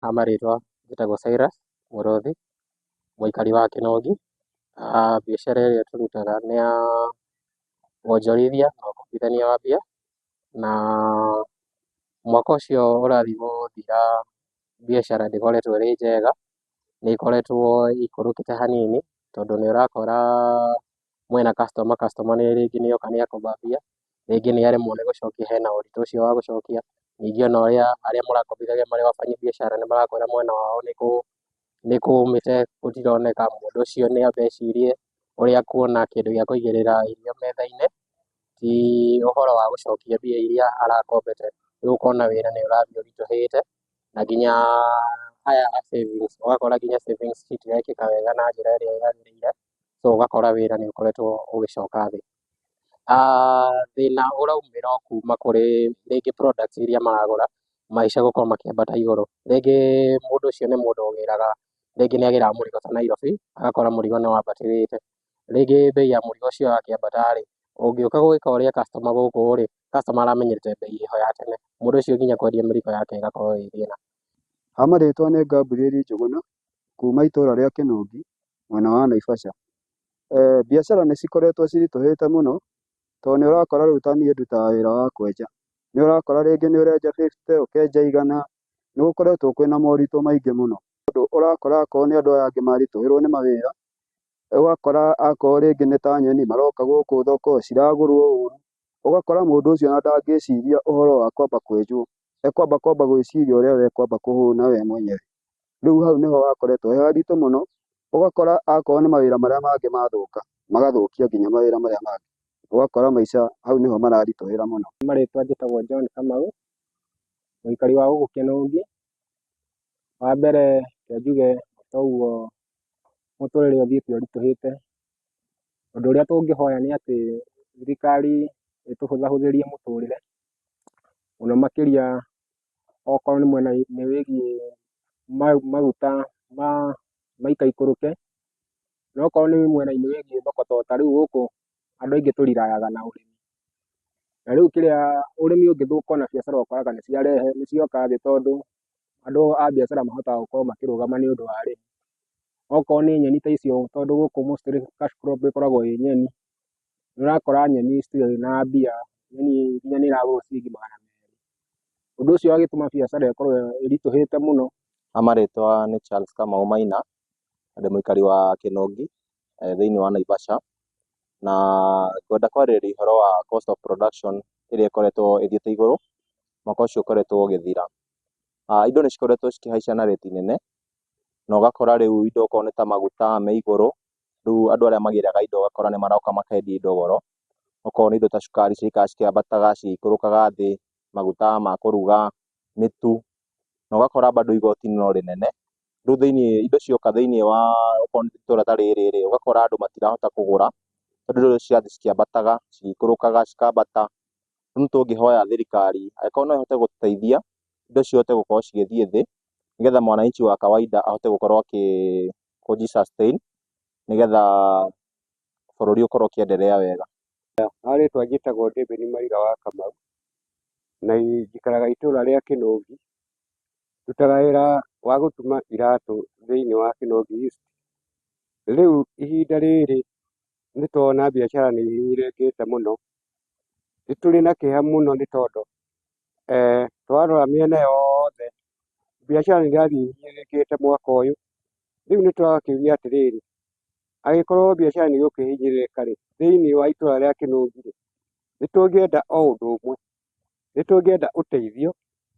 Ha marĩtwa njĩtagwo Cyrus Mũrũthi, mũikari wa Kĩnũgi. Biacara ĩrĩa tũrutaga nĩ ya wonjorithia na ũkombithania wa mbia, na mwaka ũcio ũrathiĩ gũthira biacara ndĩkoretwo ĩrĩ njega, nĩ ĩkoretwo ĩikũrũkĩte hanini, tondũ nĩ ũrakora mwĩna customer, customer rĩngĩ nĩ oka nĩ akomba mbia, rĩngĩ nĩ aremwo nĩ gũcokia hena ũritũ ũcio wa gũcokia, ningĩ ona arĩa mũrakombithagia marĩ wabanyi biacara nĩ marakwĩra mwena wao nĩ kũmĩte gũtironeka, mũndũ ũcio nĩ ambe ecirie ũrĩa akuona kĩndũ gĩa kũigĩrĩra irio metha-inĩ, ti ũhoro wa gũcokia mbia iria arakombete, rĩu ũkona wĩra nĩ ũrathiĩ ũritũhĩte, na nginya aya a savings ũgakora nginya savings citirekĩka wega na njĩra ĩrĩa yagĩrĩire, so ũgakora wĩra nĩ ũkoretwo ũgĩcoka thĩ. Thĩna ũraumĩra o kuma kũrĩ rĩngĩ products iria maragũra, maica gũkorwo makĩambata igũrũ, rĩngĩ mũndũ ũcio nĩ mũndũ ũgĩraga, rĩngĩ nĩ agĩraga mũrigo ta Nairobi, agakora mũrigo nĩ wambatĩrĩte, rĩngĩ mbei ya mũrigo ũcio yakĩambata rĩ, ũngĩũka gwĩka ũrĩa customer gũkũ rĩ, customer aramenyerete mbei ĩho ya tene, mũndũ ũcio nginya kwendia mĩrigo yake ĩgakorwo ĩ thĩna. Ha marĩtwa nĩ Gabriel Njũgũna kuma itũra rĩa Kĩnũgi mwena wa Naivasha. Biacara nĩ cikoretwo ciritũhĩte mũno tondũ nĩ ũrakora rĩu ta niĩ ndutaga wĩra wa kwenja, nĩ ũrakora rĩngĩ nĩ ũrenja 50 ũkenja 100, nĩ gũkoretwo kwĩna moritũ maingĩ mũno, tondũ ũrakora akorwo nĩ andũ aya angĩ maritũhĩrwo nĩ mawĩra, ũgakora akorwo rĩngĩ nĩ ta nyeni maroka gũkũ thoko ciragũrwo ũru, ũgakora mũndũ ũcio ona ndangĩciria ũhoro wa kwamba kwenjwo, ekwamba kwamba gwĩciria ũrĩa we kwamba kũhũna we mwenyewe. Rĩu hau nĩho hakoretwo he haritũ mũno, ũgakora akorwo nĩ mawĩra marĩa mangĩ mathũka, magathũkia nginya mawĩra marĩa mangĩ, ũgakora maica hau nĩho mararitũhĩra mũno. Marĩtwa njĩtagwo John Kamau, mũikari wa gũkũ Kĩnũgi. Wa mbere reke njuge ta ũguo mũtũrĩre ũthiĩte ũritũhĩte, ũndũ ũrĩa tũngĩhoya nĩ atĩ thirikari ĩtũhũthahũthĩrie mũtũrĩre, mũno makĩria okorwo nĩ mwena-inĩ wĩgiĩ maguta maikaikũrũke, na okorwo nĩ mwena-inĩ wĩgiĩ thoko to ta rĩu gũkũ andũ aingĩ tũrirayaga na ũrĩmi, na rĩu kĩrĩa ũrĩmi ũngĩthũka ona biacara ũkoraga nĩ ciarehe nĩ cioka thĩ tondũ andũ a biacara mahotaga gũkorwo makĩrũgama nĩ ũndũ wa arĩmi. Okorwo nĩ nyeni ta icio tondũ gũkũ mostly cash crop ĩkoragwo ĩ nyeni, nĩ ũrakora nyeni citirĩ na mbia, nyeni nginya nĩ ĩragũrwo ciringi 200. Ũndũ ũcio ũgagĩtũma biacara ĩkorwo ĩritũhĩte mũno. Ha marĩtwa nĩ Charles Kamau Maina, na ndĩ mũikari wa Kĩnũgi thĩinĩ wa Naivasha, na ngwenda kwarĩrĩria ũhoro wa cost of production ĩrĩa ĩkoretwo ĩthiĩte igũrũ mwaka ũcio ũkoretwo ũgĩthira. Indo nĩ cikoretwo cikĩhaica na rate nene, na ũgakora rĩu indo okorwo nĩ ta maguta me igũrũ, rĩu andũ arĩa magĩraga indo ũgakora nĩ maroka makendia indo goro, okorwo nĩ indo ta cukari ciraikara cikĩambataga cigĩikũrũkaga thĩ, maguta ma kũruga, mĩtu, na ũgakora bado igoti no rĩnene, rĩu thĩiniĩ indo cioka thĩiniĩ wa okorwo nĩ itũra ta rĩrĩ rĩ, ũgakora andũ matirahota kũgũra, tondũ indo cirathiĩ cikĩambataga, cigĩikũrũkaga cikambata, rĩu tũngĩhoya thirikari angĩkorwo no ĩhote gũtũteithia, indo cihote gũkorwo cigĩthiĩ thĩ, nĩgetha mwananchi wa kawaida ahote gũkorwo akĩ kũji sustain, nĩgetha bũrũri ũkorwo ũkĩenderea wega. Ha rĩtwa njĩtagwo David Mariga wa Kamau, na njikaraga itũra rĩa Kĩnũgi, ndutaga wĩra wa gũtuma iratũ thĩiniĩ wa Kĩnũgi East. Rĩu ihinda rĩrĩ nĩ tũrona biacara nĩ ihinyĩrĩrĩkĩte mũno, nĩ tũrĩ na kĩeha mũno nĩ tondũ twarora mĩena yothe biacara nĩ irathiĩ ihinyĩrĩrĩkĩte mwaka ũyũ, rĩu nĩ tũrakĩũria atĩrĩrĩ, angĩkorwo biacara nĩ ĩgũkĩhinyĩrĩrĩka rĩ, thĩiniĩ wa itũra rĩa Kĩnũgi rĩ, nĩ tũngĩenda o ũndũ ũmwe, nĩ tũngĩenda ũteithio.